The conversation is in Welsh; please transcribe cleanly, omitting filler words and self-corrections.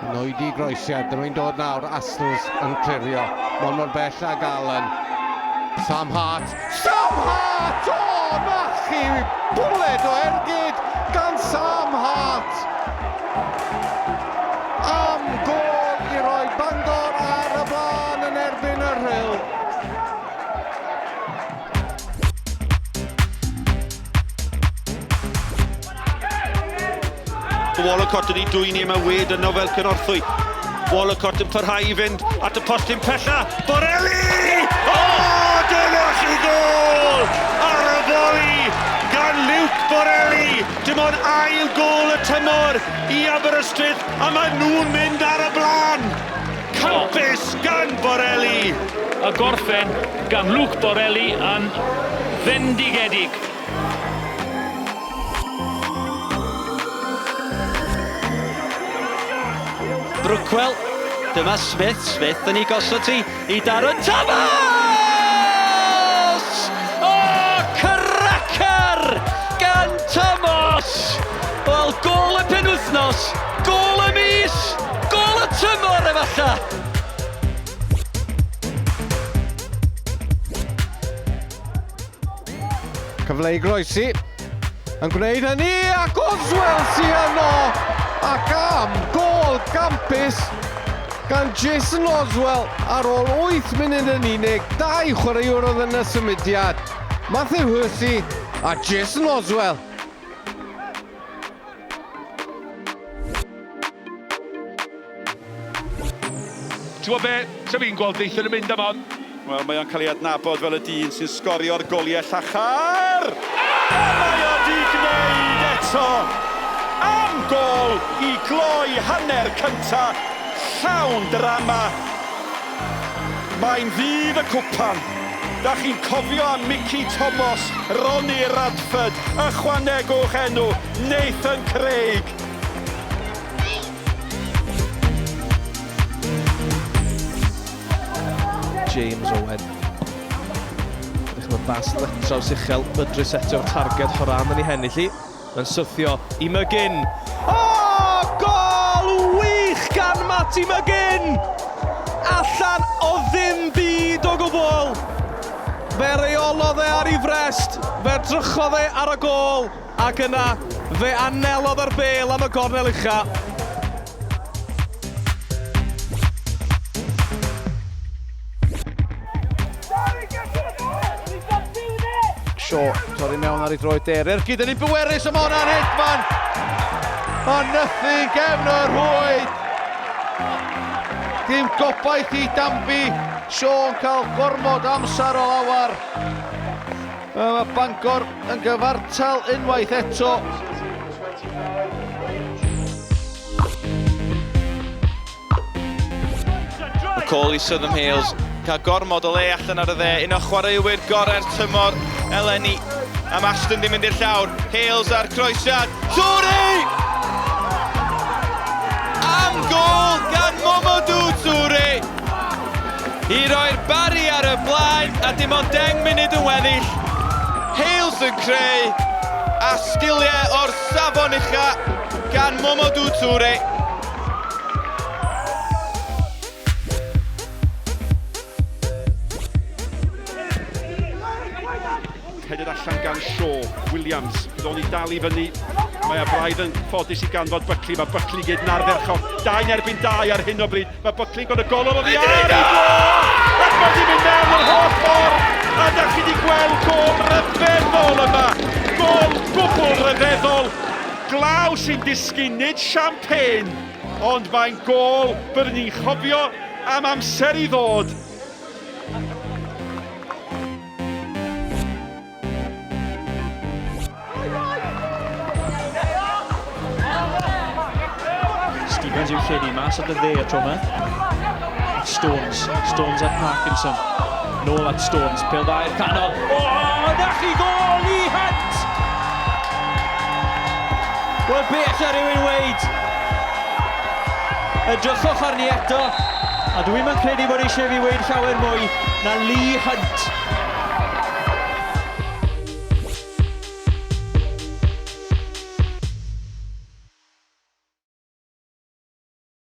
Yn oedi groesiad, dyma hi'n dod nawr, Astles yn clirio. Mon mor bell ag Allen. Sam Hart. Sam Hart! O, na chi! Bwled o ergyd gan Sam Hart! Am gol i roi Bangor ar y blaen yn erbyn y Rhyl. Wallacott yn ei dwyni, mae Wade yno fel cynorthwy. Wallacott yn parhau i fynd at y postyn pella. Borelli! O, oh, dyna chi gol! Ar y foli gan Luke Borelli. Dim ond ail gol y tymor i Aberystwyth a maen nhw'n mynd ar y blaen. Campus gan Borelli. Y gorffen gan Luke Borelli yn fendigedig. Brookwell, dyma Smith, Smith yn ei gosod ti i Darren Thomas! O, oh, cracker gan Thomas! Wel, gol y penwythnos, gol y mis, gol y tymor efallai! Cyfle i groesi. Yn gwneud hynny ac Oswell sy'n yno ac am gol gampus gan Jason Oswell ar ôl 8 munud yn unig. Dau chwaraewr oedd yn y symudiad. Matthew Hursey a Jason Oswell. Ti'n gwybod be? Sa fi'n gweld Nathan yn mynd am hon. Wel, mae o'n cael ei adnabod fel y dyn sy'n sgorio'r goliau llachar! A mae o 'di gwneud eto! Am gôl i gloi hanner cynta llawn drama. Mae'n ddydd y cwpan. Da chi'n cofio am Mickey Thomas, Ronnie Radford, ychwanegwch enw Nathan Craig. James Owen. Edrych am y bas letraws uchel, Idris eto'r targed Horan yn ei hennill i. Mae'n syrthio i McGinn. O, oh, gol wych gan Matty McGinn! Allan o ddim byd o gwbl! Fe reolodd e ar ei frest, fe drychodd e ar y gol. Ac yna, fe anelodd yr bêl am y gornel ucha. Shaw, torri mewn ar ei droed der. Ergyd yn ei bwerus, a mae hwnna'n hedfan! A nythu gefn y rhwyd! Dim gobaith i Danby. Shaw yn cael gormod amser o lawar. Mae Bangor yn gyfartal unwaith eto. McCall i Southern Hales. Cael gormod o le allan ar y dde. Un o chwaraewyr gorau'r tymor eleni. Am Ashton ddim mynd i'r llawr. Hales a'r croesiad. Toure! Am gol gan Momodou Toure! I roi'r Barri ar y blaen a dim ond 10 munud yn weddill. Hales yn creu a sgiliau o'r safon ucha gan Momodou Toure. Headed allan gan Shaw, Williams, ddod i dal i fyny. Mae a braidd yn ffodus i ganfod Buckley, mae Buckley gyd yn ardderchog. Dau'n erbyn dau ar hyn o bryd. Mae Buckley'n gweld y golwr oddi ar ei gôl! Ac mae wedi mynd mewn yr holl ffordd! A da chi wedi gweld gôl ryfeddol yma! Gôl gwbl ryfeddol! Glaw sy'n disgyn, nid champagne, ond mae'n gôl byddwn ni'n chofio am amser i ddod. Stevens yw lledu mas at y dde y tro yma. At Stones. Stones at Parkinson. Nôl at Stones. Pel dda i'r canol. O, oh, na chi gol i Hunt! Wel, be allai rhywun weid? Edrychwch arni eto, a dwi'm yn credu bod eisiau fi weid llawer mwy na Lee Hunt.